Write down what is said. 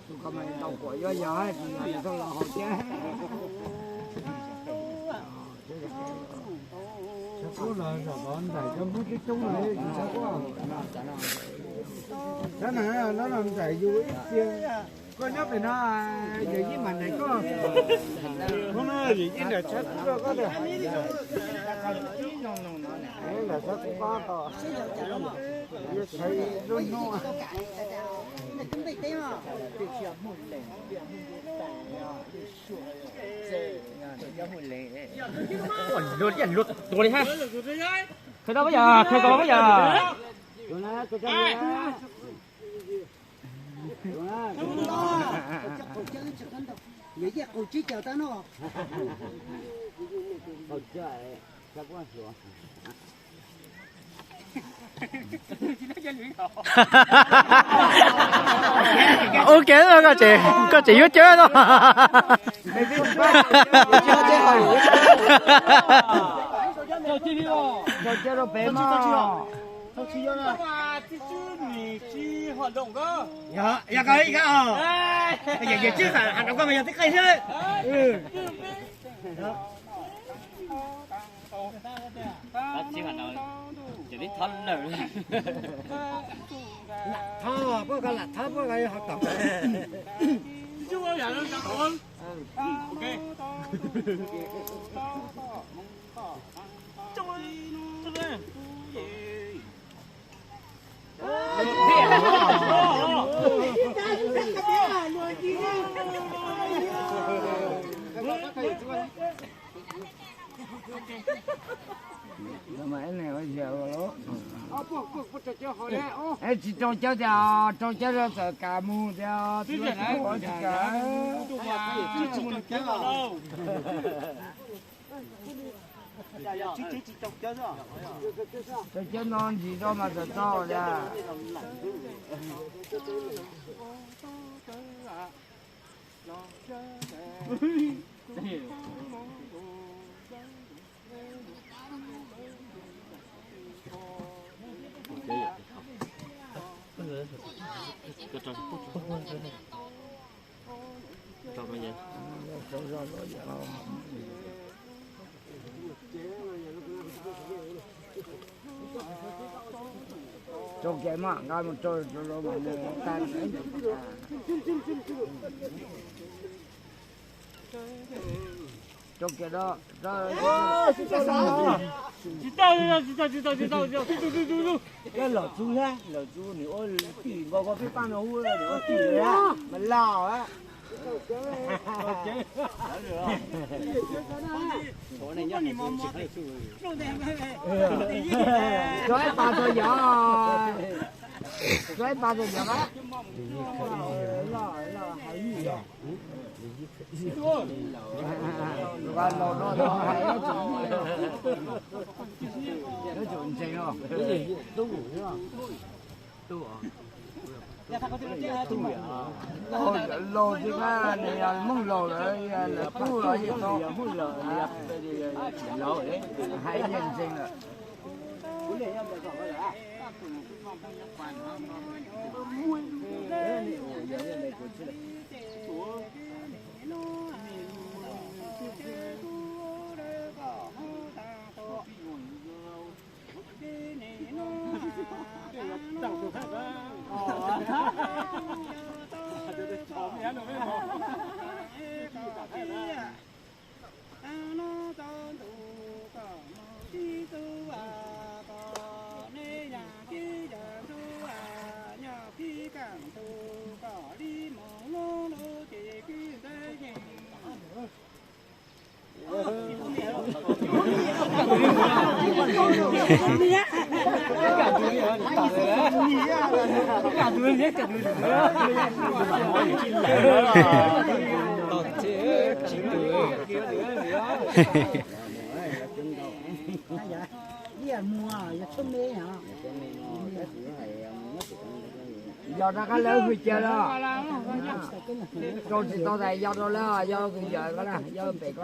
Tus ko mas tau kuam yuav yog tsis yog los haus thiab. Tshav kub los zaum tod nraim cov Hmoob coob coob no, tshav kub. Tshav no no nraim yus ib txhia. Koj nyob pem no, yawm yij mam nraim koj. Hnub no yawm yij nraim tshav kub rau koj tiag. Nraim tshav kub koj tos. Yuav tshav lub hnub. Luag li hab. Qhia tau pab yog, qhia tau pab yog. Ua ke koj tseem yuav cawv no. Yog koj ib kab os. Yog, yog koj ib kab os. Yog, yog tsis xam, ham rau koj mas yog tib qe xwb. Thov, puab ko lam thov puab ko ho tom. Tsis rau cawv tiag, rau cawv rau txawm kam mus tiag, tsis kam. Rau cawv no ntsis rau mas txawm tau tiag. Rau kev mas nqa mus rau, rau, rau mas mus tag. Rau kev rau, rau. Tsis tau, tsis tau, tsis tau, tsis tau, tsis tau, tub, tub, tub, tub. Lawm txus thiab, lawm txus nws ua tij nkaus ko peb pab no hu nws ua tij mas laus. Rau ib pas rau yawg, rau ib pas rau yawg. Laus no hais, yuav tsum ntseeg os. Laus, laus tiag, nws yog Hmoob laus lawm, lawm tub los yeej tau. Hais yeej ntseeg lawm. Yog rov qab lawv hwj cia los. Rau tsis tau tas yog rau lawm, yog yawm ko na, yog pem ko.